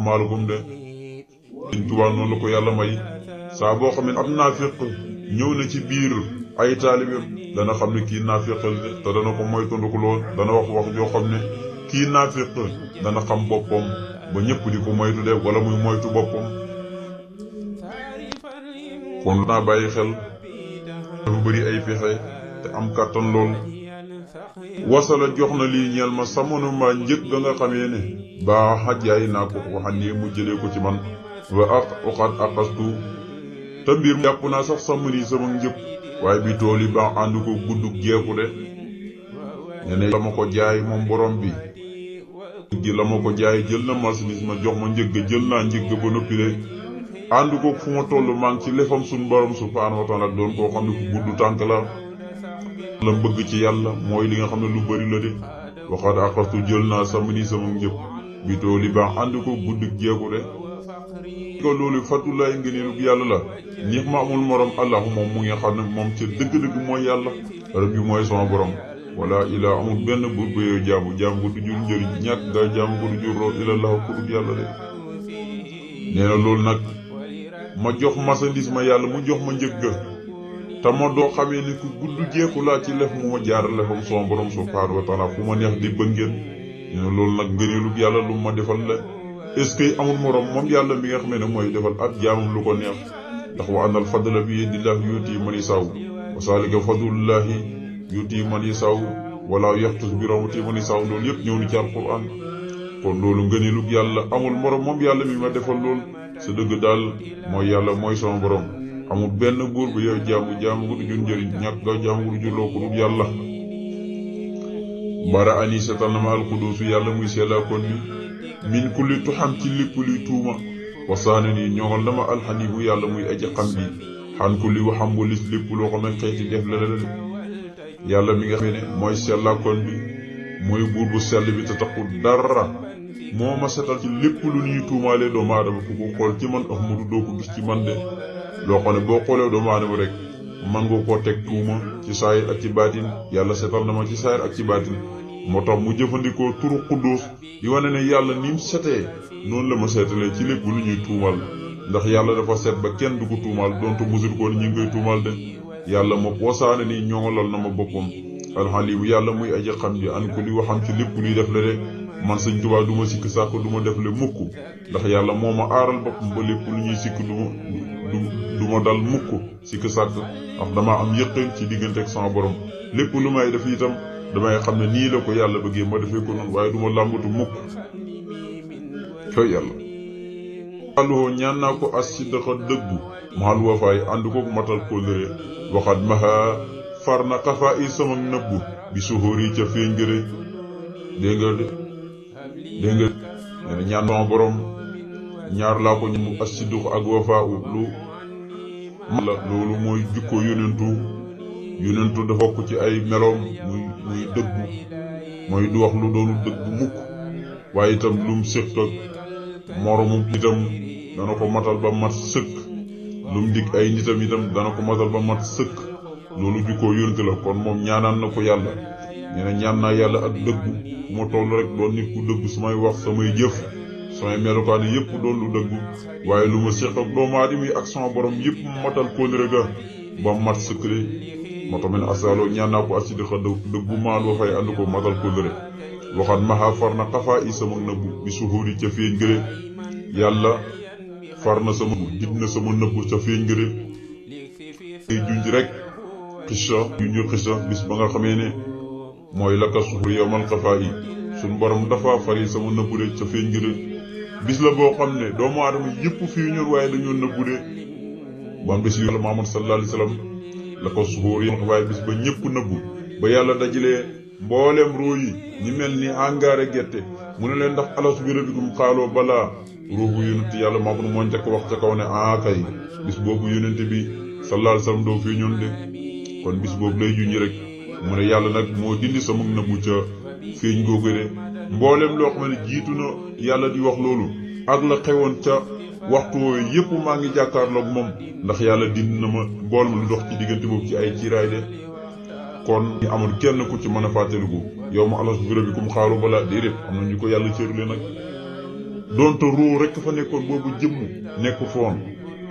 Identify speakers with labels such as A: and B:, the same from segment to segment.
A: maalugum de Sëñ Tuubaa noonu la ko yàlla may saa boo xam ne ab naafiq ñëw na ci biir ay taalibeem dana xam ne kii naafiqal de te dana ko moytandiku lool dana wax wax joo xam ne kii naafiq dana xam boppam ba ñëpp di ko moytu de wala muy moytu boppam. kon naa bàyyi xel dafa bëri ay pexe te am kàttan lool. wasala jox na lii ñeel ma samanu ma njëg ga nga xamee ne baa xajaay naa ko waxan nii mu jëlee ko ci man wa uqat aqastu te mbir jàpp naa sax samani sama njëg waaye bi tool yi baax ànd ko guddug jeeku de ñene la ma ko jaay moom borom bi gi la ma ko jaay jël na marchandise ma jox ma njëg jël naa njëg ba noppi de ànd ko fu ma toll maa ngi ci lefam suñ borom subhaanahu wa taala doon koo xam ne ku gudd tànk la bëgg ci yàlla mooy li nga xam ne lu bari la de waxaat aqastu jël naa samani sama njëg bi tool yi baax ànd ko guddug jeeku de ko loolu fatulaay ngëneelu yàlla la ñeex ma amul morom allahu moom mu nga xam ne moom ca dëgg-dëgg mooy yàlla rabbi mooy sama borom wala ilaa amul benn buur bu yow jaamu ko du jur njëriñ ñàkk nga jaamu ko du jur lool ilallahu ku dul yàlla de nee na loolu nag ma jox marchandise ma yàlla mu jox ma njëg ga te ma doo xamee ni ku gudd jeexu laa ci lef mu ma jaarale fam sama borom subhaanahu wa taala fu ma neex di bëngeen nee na loolu nag ngëneelu yàlla lu ma defal la est-ce que amul morom moom yàlla mi nga xamee ne mooy defal ab jaamam lu ko neex ndax wa anal fadla bi yadillahi yuti man yasaw wa zalika fadlullahi yuti man yasaw wala yaxtus bi rahmati man yasaw loolu yëpp ñëw ni ci alquran kon loolu ngëneelu yàlla amul morom moom yàlla mi ma defal lool sa dëgg daal mooy yàlla mooy sama borom amul benn buur bu yow jaamu ko du jur njëriñ ñàkk nga jaamu ko du jur loo ko dul yàlla bara ani setal na ma alqudusu yàlla muy seelaa kon bi min kulli tuxam ci lépp luy tuuma wasaane nii ñoŋal dama alxanibu yàlla muy aji xam bi xan kulli waxam walis lépp loo xam ne xeeti def la la yàlla mi nga xam ne mooy sellaakoon bi mooy buur bu sell bi te taxul dara moo ma setal ci lépp lu ñuy tuumaalee doomu aadama ku ko xool ci man Ahmadu doo ko gis ci man de loo xam ne boo xoolee doomu aadama rek man nga koo teg tuuma ci saayir ak ci baatin yàlla setal na ma ci saayir ak ci baatin moo tax mu jëfandikoo turu Quddus di wane ne yàlla ni mu setee noonu la ma seetalee ci lépp lu ñuy tuumal ndax yàlla dafa set ba kenn du ko tuumal donte musul ko ni ñu ngi koy tuumal de yàlla ma wasaane ni ñoŋolal na ma boppam alxalimu yàlla muy aji xam ji an ko li waxam ci lépp luy def le de man Sëñ Tuubaa du ma sikk sàkk du ma def le mukk ndax yàlla moo ma aaral boppam ba lépp lu ñuy sikk du ma dal mukk sikk sàkk ndax damaa am yëqin ci diggante ak sama borom lépp lu may def itam damay xam ne nii la ko yàlla bëggee ma defee ko noonu waaye du ma làmbatu mukk coy yàlla alluhoo ñaan naa ko as si daxa dëggu maxal wafaay ànd ko matal kóllëre waxat maxa far na xafaa i sama nëbbu bi suxóor yi ca feeñ gëre dégg nga ñaan sama borom ñaar laa ko ñaan as si dux ak wafaa u lu la loolu mooy jukko yonentu dafa bokk ci ay meloom muy dëggu mooy du wax lu doonu dëggu mukk waaye itam lum sëkk ak moromum itam dana ko matal ba mat sëkk lum dig ay nitam itam dana ko matal ba mat sëkk loolu jukkoo yonent la kon moom ñaanaan na ko yàlla nee na ñaan naa yàlla ak dëggu fu ma toll rek doon nit ku dëggu samay wax samay jëf samay melokaan yépp doon lu dëggu waaye lu ma sëkk ak doomu aadama yi ak sama borom yépp matal kóllëre ga ba mat sëkk de moo tax ma ne asaaloo ñaan naa ko asidi xa dëggu maal wa fay ànd ko matal kóllëre waxaat maxa far na xafaa i sama nëbbu bi suxóor yi ca feeñ gëre yàlla far na sama gid na sama nëbbu ca feeñ gëre ay junj rek xissa bis ba nga xamee ne mooy laka suxóor yowmal xafaa i suñ borom dafa fari sama nëbbu de ca feeñ gëre bis la boo xam ne doomu aadama yëpp fii ñor waaye dañoo nëbbu de bam bis yàlla Muhammad sallallahu alayhi wasallam la ko suxóor yi waaye bis ba ñëpp nëbbu ba yàlla dajalee mbooleem ruu yi ñi mel ni angaare gerte mu ne leen ndax alastu bi rabbikum xaaloo balaa ruuxu yonent yàlla Muhammad moo njëkk wax ca kaw ne kay bis boobu yonent bi sallallahu alayhi wasallam doo fii ñoon de kon bis boobu lay junñi rek mu ne yàlla nag moo dindi sama nëbbu ca feeñ googu de mbooleem loo xam ne jiitu na yàlla di wax loolu ak la xewoon ca waxtu wooyu yépp maa ngi jàkkaarloog moom ndax yàlla dindi na ma mboolem lu dox ci diggante boobu ci ay ciiraay de kon ñu amul kenn ku ci mën a fàttaliku yow ma alastu bi rabbikum xaalu balaa déedéet am na ñu ko yàlla cërle nag donte ruu rekk fa nekkoon boobu jëmm nekk foon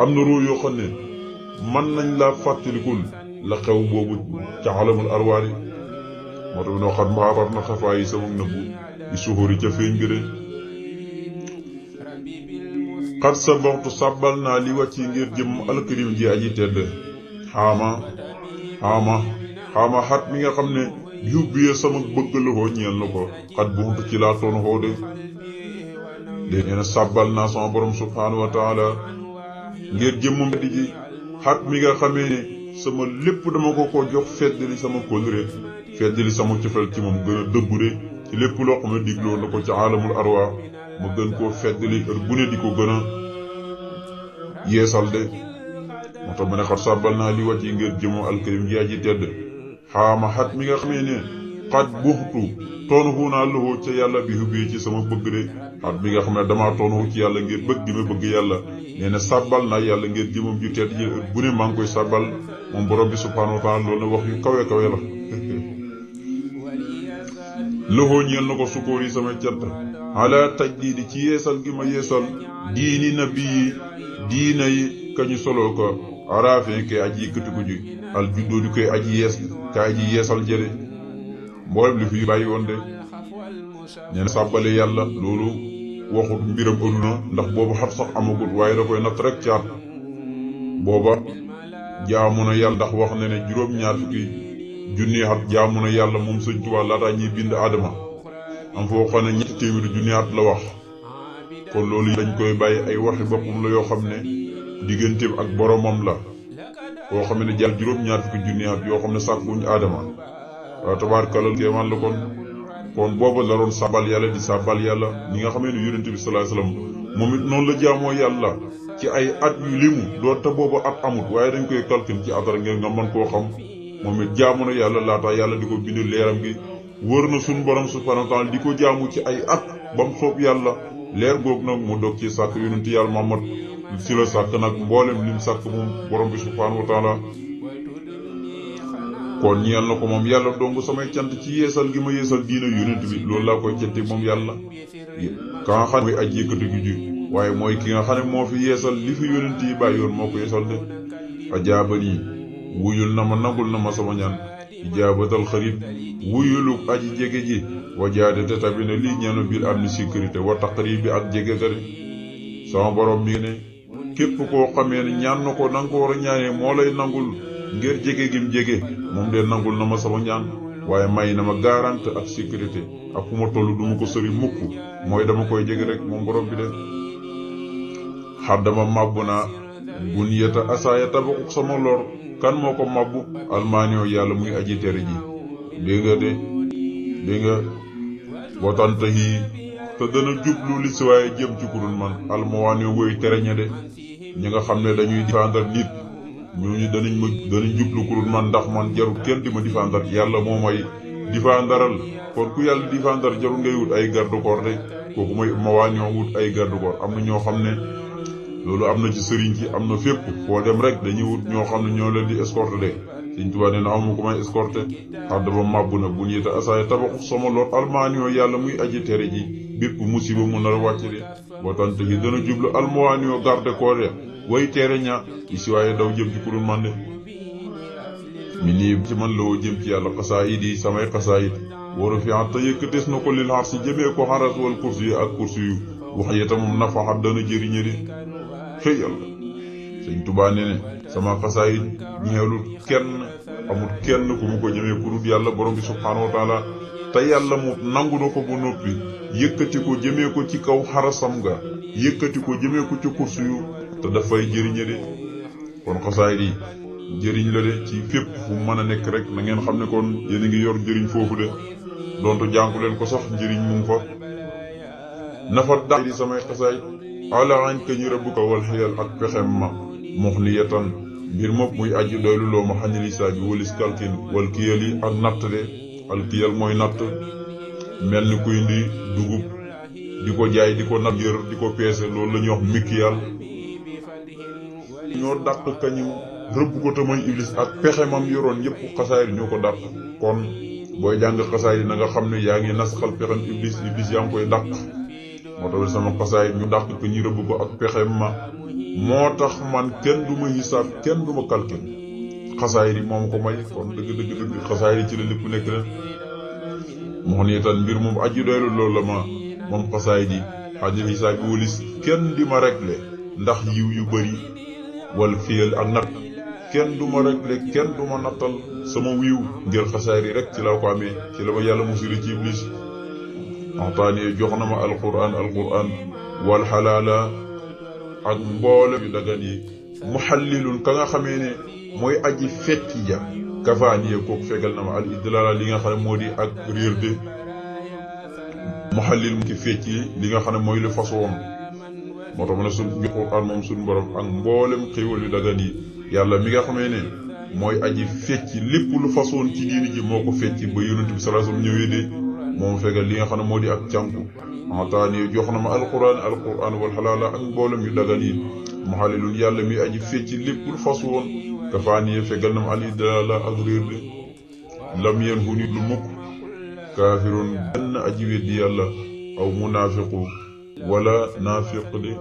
A: am na ruu yoo xam ne mën nañ laa fàttalikul la xew boobu ca alamul arwaari moo tax noo xam maabar na xafaa yi sama nëbbu di suxuri ca feeñ gëre xat sa boxtu sàbbal naa li wàcci ngir jëm alkarim ji aji tedd xaama xat mi nga xam ne yubbiyee sama bëgg la xoo ñeel na ko xat buxtu ci laa toon xoo de nee na sàbbal naa sama borom subhaanahu wa taala ngir jëmmam di ji xat mi nga xamee ne sama lépp dama ko jox feddali sama kóllëre feddali sama cofeel ci moom gën a dëggu de ci lépp loo xam ne digloo na ko ci alamul arwa ma gën koo feddali heure bu ne di ko gën a yeesal de moo tax ma ne xat sàbbal naa li wàcc yi ngir jëmoo alkarim ji aji tedd xaama xat mi nga xamee ne xat buxtu toonu naa loxoo ca yàlla bi hubbi ci sama bëgg de xat mi nga xam ne damaa toonu ci yàlla ngir bëgg gi ma bëgg yàlla nee na sàbbal naa yàlla ngir jëmam ju tedd ji bu ne maa ngi koy sàbbal moom borom bi subhaanahu wa taala loolu ne wax yu kawe la loxoo ñeel na ko sukóor yi samay cant ala tajdiidi ci yeesal gi ma yeesal diini nabi yi diina yi kañu soloo ko araafin kay aji yëkkatiku ji al juddoo di koy aji yees ka aji yeesal jële mboolem li fi bàyyi woon de nee na sàbbale yàlla loolu waxut mbiram aduna ndax boobu xat sax amagut waaye da koy natt rek caat booba jaamu na yàlla ndax wax na ne juróom-ñaar fukki junni at jaamu na yàlla moom Sëñ Tuubaa laataa ñuy bind Adama am foo xam ne 300 junni at la wax kon loolu dañ koy bàyyi ay waxi boppam la yoo xam ne digganteem ak boromam la koo xam ne jàll juróom-ñaar fukki junni at yoo xam ne sàkkuñ Adama waaw tabaarkalla kéemaan la kon booba la doon sàbbal yàlla di sàbbal yàlla ni nga xamee ne yonent bi sallallahu alayhi wasallam moom it noonu la jaamoo yàlla ci ay at yu limu doon te booba at amut waaye dañ koy calcul ci atar ngeen nga mën koo xam moom it jaamu na yàlla laata yàlla di ko bind leeram gi wër na suñu borom subhanahu wa ta'ala di ko jaamu ci ay at bam soob yàlla leer googu nag mu dog ci sàkk yonent yàlla Muhammad ci la sàkk nag mboolem lim sàkk moom borom bi subhanahu wa ta'ala kon ñeel na ko moom yàlla dong samay cant ci yeesal gi ma yeesal diina yonent bi loolu laa koy cante moom yàlla ka nga xam ne mooy aji yëkkati gi ji waaye mooy ki nga xam ne moo fi yeesal li fi yonent yi bàyyi yoon moo ko yeesal de ajaabani wuyul na ma nangul na ma sama ñaan ijaabatal xarit wuyulu aji jege ji wajaade te tabi ne lii ñaanu biir am ni sécurité wa taqrib bi ak jege gari sama borom mi ne képp koo xamee ne ñaan na ko nanga ko war a ñaanee moo lay nangul ngir jege gim jege moom de nangul na ma sama ñaan waaye may na ma garante ak sécurité ak fu ma toll du ma ko sori mukk mooy dama koy jege rek moom borom bi de xaddama màbbu naa buniyata asaaya tabaxuk sama lor kan moo ko màbbu almaanio yàlla muy aji tere ji dégg nga botanta yi te dana jublu li si waaye jëm ci kurul man almawaanio woy tere ña de ñi nga xam ne dañuy défendre nit ñooñu danañ jublu kurul man ndax man jarul kenn di ma défendre yàlla moo may défendaral kon ku yàlla défendre jarul ngay wut ay garde corps de kooku mooy mawaanio wut ay garde corps am na ñoo xam ne loolu am na ci sëriñ ci am na fépp foo dem rek dañuy wut ñoo xam ne ñoo leen di escorter de Sëñ Tuubaa nee na amu ko may escorter xar dafa màbbu na bu ñeeta asaaya tabaxu sama lor almaanio yàlla muy aji tere ji bépp musiba mu nar a wàcc de boo tante yi dana jublu almaanio garde corps ya way tere ña isi waaye daw jëm ci kurul man de mi nii ci man la woo jëm ci yàlla xasaayid yi samay xasaayid waru fi te yëkkatees na ko lil xar si jëmee ko xaras wal kursi yi ak kursi yu wax yeta moom nafaxat dana jëriñe de xëy yàlla Sëñ Tuubaa nee ne sama xasaayid ñeelul kenn amul kenn ku mu ko jëmee ku dul yàlla borom bi subhaanahu wa taala te yàlla mu nangu na ko ba noppi yëkkati ko jëmee ko ci kaw xarasam nga yëkkati ko jëmee ko ci kursi yu te dafay jëriñe de kon xasaayid yi jëriñ la de ci fépp fu mën a nekk rek na ngeen xam ne kon yéen a ngi yor njëriñ foofu de donte jàngu leen ko sax njëriñ mu ngi fa nafa dax di samay xasaayid ala añ ka ñu rëbb ko wal xiyal ak pexem ma mox ni yetan mbir moom muy aji doylu loo ma xañali saa bi walis kalkin wal kiyal yi ak natt de al kiyal mooy natt mel ni kuy indi dugub di ko jaay di ko natt yër di ko peese loolu la ñuy wax mikkiyal ñoo dàq kañu rëbb ko te mooy iblis ak pexemam yoroon yépp xasaayid ñoo ko dàq kon booy jàng xasaayid na nga xam ne yaa ngi nasxal pexem iblis yaa ngi koy dàq moo tax sama xasaayit ñu dàq ko ñu rëbb ko ak pexem ma moo tax man kenn du ma hisaab kenn du ma kalkel xasaayit yi moom ko may kon dëgg xasaayit yi ci la lépp nekk na moo ni tan mbir moom aji doylu loolu la ma moom xasaayit yi xajil hisaab bi walis kenn di ma réglé ndax yiw yu bari wal fiyal ak nat kenn du ma réglé kenn du ma nattal sama wiiw ngir xasaayit yi rek ci laa ko amee ci la ma yàlla musiri ci iblis waxtaane jox na ma alquran wal xalaala ak mboole yu dagan yi muxallilun ka nga xamee ne mooy aji fekki ja kafaaniye kooku fegal na ma al idlaala li nga xam ne moo di ak réer de muxallil mu ci fecci li nga xam ne mooy lu façon moo tax ma ne suñ alquran moom suñ borom ak mboolem xéewal yu dagan yi yàlla mi nga xamee ne mooy aji fecci lépp lu façon ci diini ji moo ko fecci ba yonent bi sallallahu alayhi wasallam ñëwee de moom fegal li nga xam ne moo di ak cànku waxtaane jox na ma alquran wal xalaala ak mboolem yu dagan yi muxallilun yàlla mi aji fecci lépp lu façon kafaaniye fegal na ma al idlaala ak réer de lam yen hu nit lu mukk kaafirun benn aji weddi yàlla aw munaafiqu wala naafiq de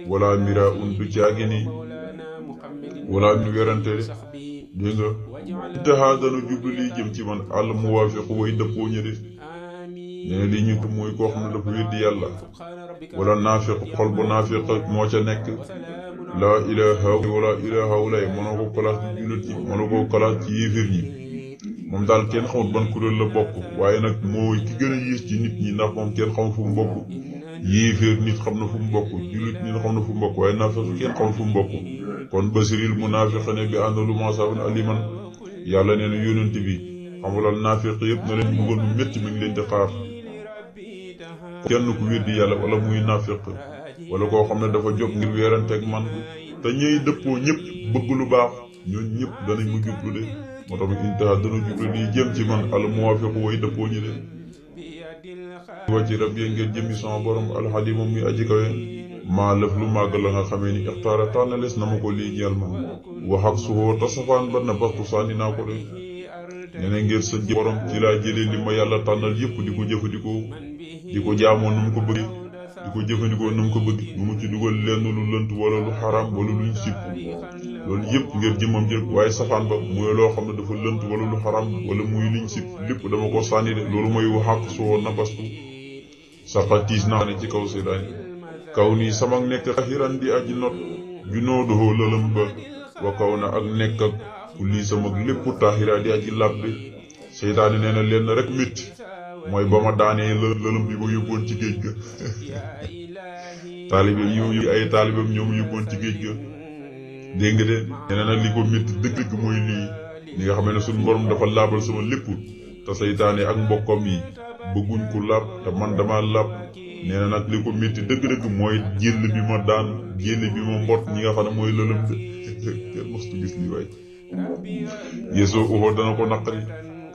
A: wala mira un du caagi ni wala mi werante de dégg nga intaha dana jublu lii jëm ci man al muwaafiqu way dëppoo ñi de nee na lii ñu tu mooy koo xam ne dafa weddi yàlla wala naafiq xol bu naafiq moo ca nekk laa ilaha wala ilaha wala mënoo ko kalaas ci jullit yi mënoo ko kalaas ci yéefir ñi moom daal kenn xamut ban kuréel la bokk waaye nag mooy ki gën a yées ci nit ñi ndax moom kenn xamut fu mu bokk yéefir nit xam na fu mu bokk jullit nit xam na fu mu bokk waaye naafiq kenn xamut fu mu bokk kon basiril munaafiqiina bi anna lahum azaabun aliiman yàlla nee na yonent bi xamulal naafiq yëpp na leen mbugal mu métti mi ngi leen di xaar kenn ku weddi yàlla wala muy naafiq wala koo xam ne dafa jóg ngir weeranteeg man te ñëy dëppoo ñëpp bëgg lu baax ñooñ ñëpp danañ mu jublu de moo tax intaha dana jublu lii jëm ci man al muwaafiqu way dëppoo ñi de wàcci rab yi ngeen jëmmi sama borom alxaliima muy aji kawe maa lëf lu màgg la nga xamee ni ixtaara tànnalees na ma ko lii ñeel ma wax ak suhoo ta safaan ba na baxtu sànni naa ko de nee na ngir sa borom ci laa jëlee li ma yàlla tànnal yëpp di ko jëfandikoo di ko jaamoo nu mu ko bëgg di ko jëfandikoo nu mu ko bëgg bu mu ci dugal lenn lu lënt wala lu xaram wala luñ sib loolu yëpp ngir jëmmam jël waaye safaan ba mooy loo xam ne dafa lënt wala lu xaram wala muy liñ sib lépp dama ko sànni de loolu mooy waxaak soo nabastu saqatiis naa ne ci kaw séddaani kaw nii sama nekk xiran di aji not junoodohoo lëlëm ba wa kaw na ak nekk ak ku lii sama lépp taaxira di aji labbe seytaane nee na leen rek métti mooy ba ma daanee lëlëm bi ma yóbboon ci géej ga taalibeem yi ay taalibeem ñoom yóbboon ci géej ga dégg nga de nee na li ko métti dëgg mooy lii li nga xam ne suñu borom dafa laabal sama lépp te seytaane ak mbokkam yi bëgguñ ko laab te man dama laab nee na nag li ko métti dëgg-dëgg mooy jël bi ma daan jël bi ma mbot ñi nga xam ne mooy lëlëm de kenn mostu gis li waay yéesoo uxoo dana ko naqari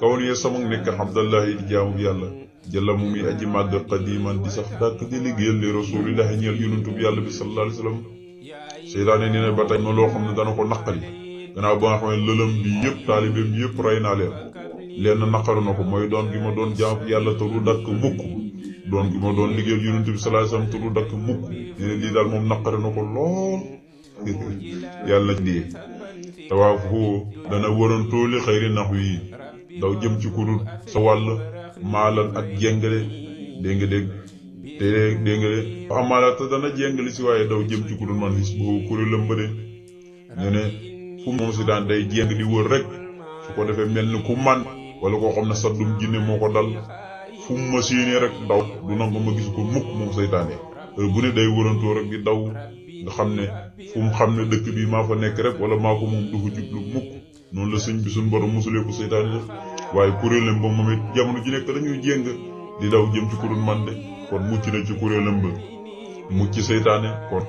A: kaw ni sama nekk Abdallahi di jaamu bi yàlla jëlla mu muy aji màgg qadiman di sax dàkk di liggéeyal li rasulillahi ñeel yonentu bi yàlla bi sallallahu alayhi wasallam seytaane nee na ba tey ma loo xam ne dana ko naqari gannaaw ba nga xam ne lëlëm bi yëpp taalibeem yëpp rey naa leen naqaru na ko mooy doon gi ma doon jaamu yàlla te du dakk mukk doon gi ma doon liggéeyal yonentu bi sallallahu alayhi wasallam te du dakk mukk nee na lii daal moom naqari na ko lool yàlla lii tawaafu dana waroon tooli xëyri nax wi daw jëm ci kurut sa wàll maalan ak jéngale dégg nga amaala te dana jéngale si waaye daw jëm ci kurut man gis boobu kuréelam ba de ne ne fu moom si daan day jéng di wër rek su ko defee mel ni ku man wala koo xam ne saddum jinne moo ko dal fu mu ma séenee rek daw du nangu ma gis ko mukk moom seytaane bu ne day wërantoo rek di daw nga xam ne fu mu xam ne dëkk bi maa fa nekk rek wala maa ko moom du ko jublu mukk noonu la sëñ bi suñ borom musulee ko seytaane def waaye kuréelam ba moom it jamono ji nekk dañuy jéng di daw jëm ci kurun man de kon mucc na ci kuréelam ba mucc seytaane kon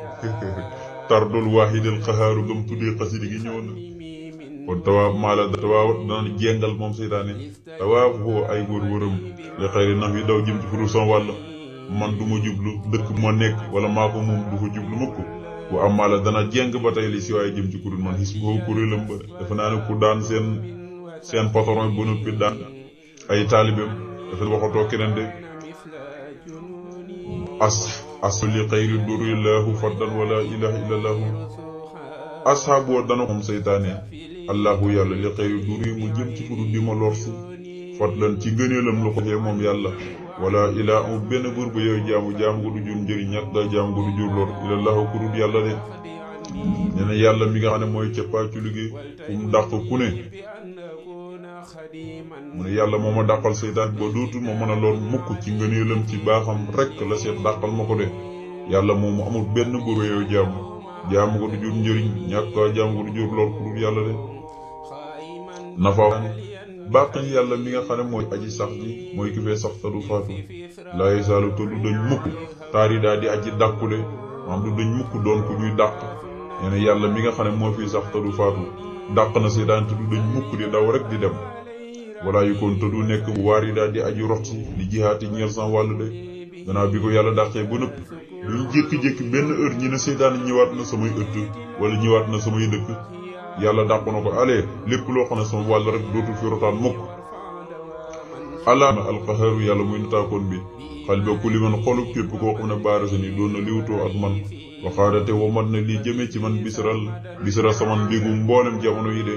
A: tardul waahidil qahaaru gëm tuddee xasidi gi ñëw na kon tawaaf maala tawaaf dana jéngal moom seytaane tawaaf foo ay wër-wëram li xëyri nax yi daw jëm ci kurun sama wàll man du ma jublu dëkk bu ma nekk wala maa ko moom du ko jublu mukk bu am maala dana jéng ba tey li si waaye jëm ci kurun man gis boo kuréelam ba dafa naa ne ku daan seen patron bu noppi daan ay taalibeem dafa waxatoo keneen de asli xayri durillahu faddan wala ilaha illallahu asxaabu dana moom seytaane allahu yàlla li xayri duri mu jëm ci furu di ma lor si fadlan ci ngëneelam la ko xee moom yàlla wala ilaa amul benn buur ba yow jaamu ko du jur njëriñ ñàkk nga jaamu ko du jur lor ilallahu ku dul yàlla de nee na yàlla mi nga xam ne mooy cappaacu liggéey fu mu dàq ku ne mu ne yàlla moo ma dàqal seytaan ba dootul ma mën a lor mukk ci ngëneelam ci baaxam rekk la seet dàqal ma ko de yàlla moom mu amul benn buur ba yow jaamu ko du jur njëriñ ñàkk nga jaamu ko du jur lor ku dul yàlla de nafa bàqañ yàlla mi nga xam ne mooy aji sax ji mooy ki fee sax te du faatu laaye saalu te du dañ mukk taari daa di aji dàkkule maam du dañ mukk doon ku ñuy dàq nee na yàlla mi nga xam ne moo fii sax te du faatu dàq na seytaan te du dañ mukk di daw rek di dem wala yu koon te du nekk bu waar yi daal di aji rox si li jihaati ñeel san wàll de gannaaw bi ko yàlla dàqee ba nëpp duñ jékki-jékki benn heure ñi ne seytaan ñëwaat na samay ëtt wala ñëwaat na samay dëkk yàlla dàq na ko alee lépp loo xam ne sama wàll rek dootul fi rotaan mukk alaama alqaharu yàlla muy nataakoon bi xal ba ku li man xolub képp koo xam ne baarasa ni doon na liwutoo ak man waxaadate wa mat na lii jëmee ci man bisara saman mbégum mboolem jamono yi de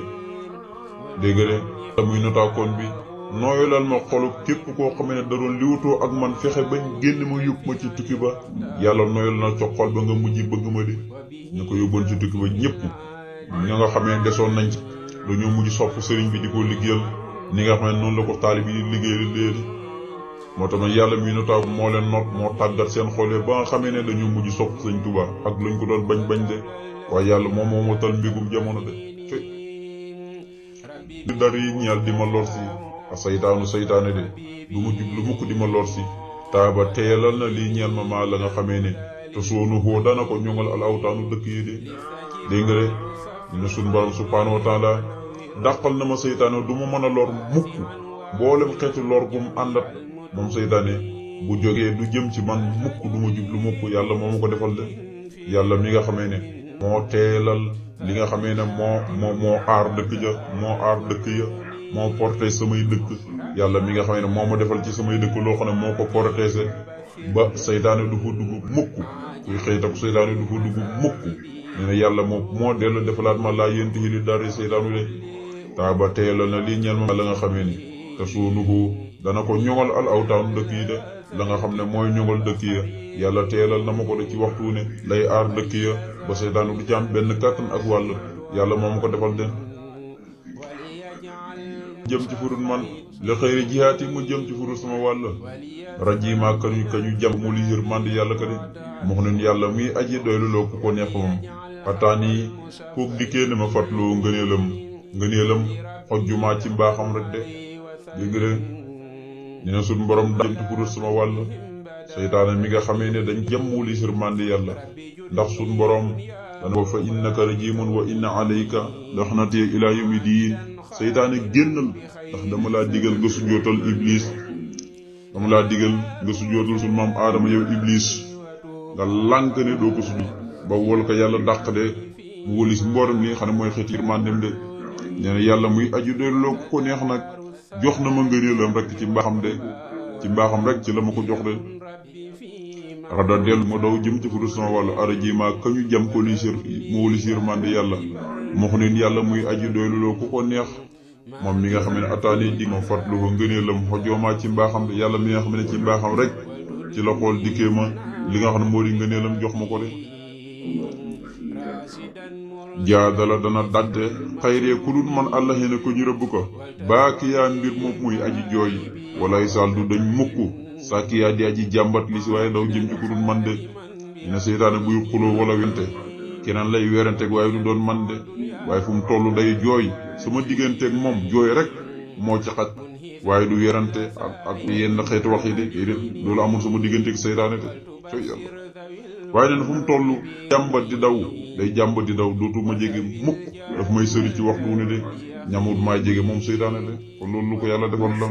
A: dégg de muy nataakoon bi nooyalal ma xolub képp koo xam ne da doon liwutoo ak man fexe bañ génn ma yóbbu ma ci tukki ba yàlla nooyal na ca xol ba nga mujj bëgg ma de ñu ko yóbboon ci tukki ba ñëpp ña nga xamee desoon nañ ci dañoo mujj sopp sëriñ bi di ko liggéeyal ni nga xam ne noonu la ko taalib yi di liggéeyal léegi moo tax yàlla mi notaaw moo leen not moo tàggat seen xoolee ba nga xamee ne dañoo mujj sopp sëñ Tuubaa ak luñ ko doon bañ de waaye yàlla moom moo matal mbigum jamono de di dara yi ñaal di ma lor si a saytaane de du mu jublu mukk di ma lor si taaba teelal na lii ñeel ma maa la nga xamee ne te soonu xoo dana ko ñoŋal al awtaanu dëkk yi de dégg nga de ñu ne suñu borom subhaanahu wa taala dàqal na ma seytaane du ma mën a lor mukk mboolem xeetu lor gu mu àndat moom seytaane bu jógee du jëm ci man mukk du ma jublu mukk yàlla moo ma ko defal de yàlla mi nga xamee ne moo teelal li nga xamee ne moo aar dëkk ja moo aar dëkk ya moo porté samay dëkk yàlla mi nga xamee ne moo ma defal ci samay dëkk loo xam ne moo ko protégé ba seytaane du fa dugg mukk kuy xëyta ko seytaane du fa dugg mukk nee na yàlla moo dellu defalaat ma laa yénti li dara seytaanu de taa ba teelal na lii ñeel ma la nga xamee ni te suunuhu dana ko ñoŋal al awtaanu dëkk yi de la nga xam ne mooy ñoŋal dëkk ya yàlla teelal na ma ko de ci waxtu ne lay aar dëkk ya ba seytaanu du ci am benn kàttan ak wàll yàlla moo ma ko defal de jëm ci furut man la xëyri jihaat yi mu jëm ci furut sama wàll rajima kañu jam mu li yërmande yàlla ka de mox nen yàlla muy aji doylu loo ku ko neex moom ataani kook dikkee ne ma fatloo ngëneelam xojjumaa ci mbaaxam rek de dégg de ñu ne suñ borom da jëm ci furut sama wàll seytaane mi nga xamee ne dañ jam mu li yërmande yàlla ndax suñ borom dana fa innaka rajimun wa inna alayka laxnati ila yawmi diin seytaane génnal ndax dama laa digal nga sujjootal iblis dama laa digal nga sujjootal suñu maam aadama yow iblis nga lànk ne doo ko sujjoot ba wol ko yàlla dàq de mu wëlis mbooram li nga xam ne mooy xeet yërmandem de nee na yàlla muy aju doyloo ku ko neex nag jox na ma ngëneelam rek ci mbaaxam rek ci la ma ko jox de rada dellu ma daw jëm ci furu sama wàllu arajima kañu jam ko li sir mu wëlis yërmande yàlla moo xam ne yàlla muy aju doyloo ku ko neex moom mi nga xam ne ataani di ma farlu ko ngëneelam xojoomaa ci mbaaxam de yàlla mi nga xam ne ci mbaaxam rek ci la xool dikkee ma li nga xam ne moo di ngëneelam jox ma ko de jaadala dana dagge xayree ku dul man allah ne ko ñu rëbb ko baakiyaa mbir moom muy aji jooy walay sal du dañ mukk sàkkiyaa di aji jàmbat li si waaye daw jëm ci ku dul man de ne seytaane buy xuloo wala wente keneen lay weranteeg waaye du doon man de waaye fu mu toll day jooy sama digganteeg moom jooy rek moo ci xaj waaye du werante ak yenn xeetu wax yi de loolu amul sama digganteeg seytaane de coy yàlla waaye nee na fu mu toll jàmbat di daw dootuma jege mukk daf may sëri ci waxtu ne de ñamut maa jege moom seytaane de kon loolu lu ko yàlla defal la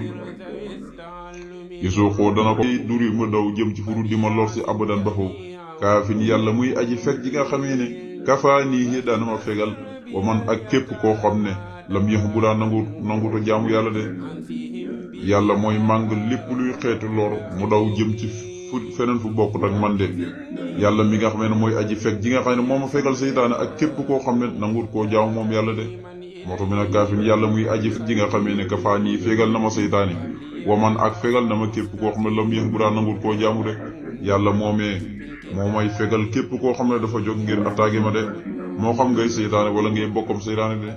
A: gisoo xoo dana ko duri ma daw jëm ci furu di ma lor si abadan ba foofu kaafin yàlla muy aji fekk ji nga xamee ne kafaanii daana ma fegal wa man ak képp koo xam ne lam yéex bu daa nanguto jaamu yàlla de yàlla mooy màng lépp luy xeetu lor mu daw jëm ci feneen fu bokkut ak man de yàlla mi nga xam ne mooy aji fekk ji nga xam ne moo ma fegal seytaane ak képp koo xam ne nangut koo jaamu moom yàlla de moo tax mi nag kaafin yàlla muy aji ji nga xamee ne kafaa nii fegal na ma seytaane waman ak fegal na ma képp koo xam ne lam yéex bu daa nangut koo jaamu de yàlla moomee moo may fegal képp koo xam ne dafa jóg ngir attaqué ma de moo xam ngay seytaane wala ngay bokkam seytaane de